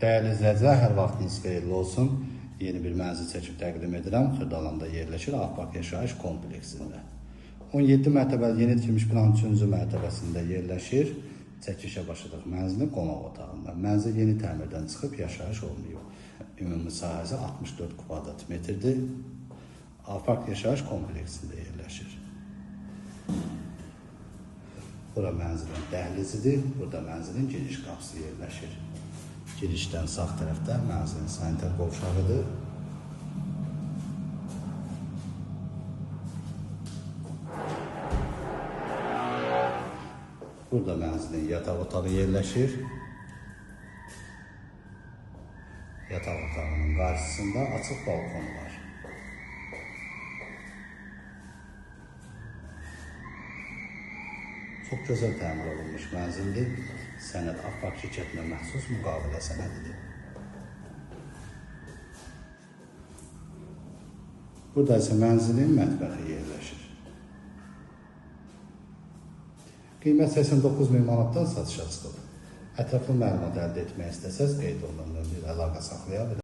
Dəyərli izləyicilər, hər vaxtınız xeyirli olsun. Yeni bir mənzil çəkib təqdim edirəm. Xırdalanda yerləşir, Ağpark Yaşayış kompleksində. 17 mərtəbəli yeni tikilmiş binanın 3-cü mərtəbəsində yerləşir. Çəkilişə başladıq mənzilin qonaq otağında. Mənzil yeni təmirdən çıxıb yaşayış olmayıb. Ümumi sahəsi 64 kvadrat metrdir. Ağpark Yaşayış kompleksində yerləşir. Bura mənzilin dəhlizidir. Burada mənzilin giriş qapısı yerləşir. Girişdən sağ tərəfdə mənzilin sanitar qovşağıdır. Burada mənzilin yataq otağı yerləşir. Yataq otağının qarşısında açıq balkonu var. Çox gözəl təmir olunmuş mənzildir. Sənəd Ağpark şirkətinə məxsus müqavilə sənədidir. Burada isə mənzilin mətbəxi yerləşir. Qiymət 89 min manatdan satışa çıxıb. Ətraflı məlumat əldə etmək istəsəz, qeyd olunan nömrə ilə əlaqə saxlaya bilərsiniz.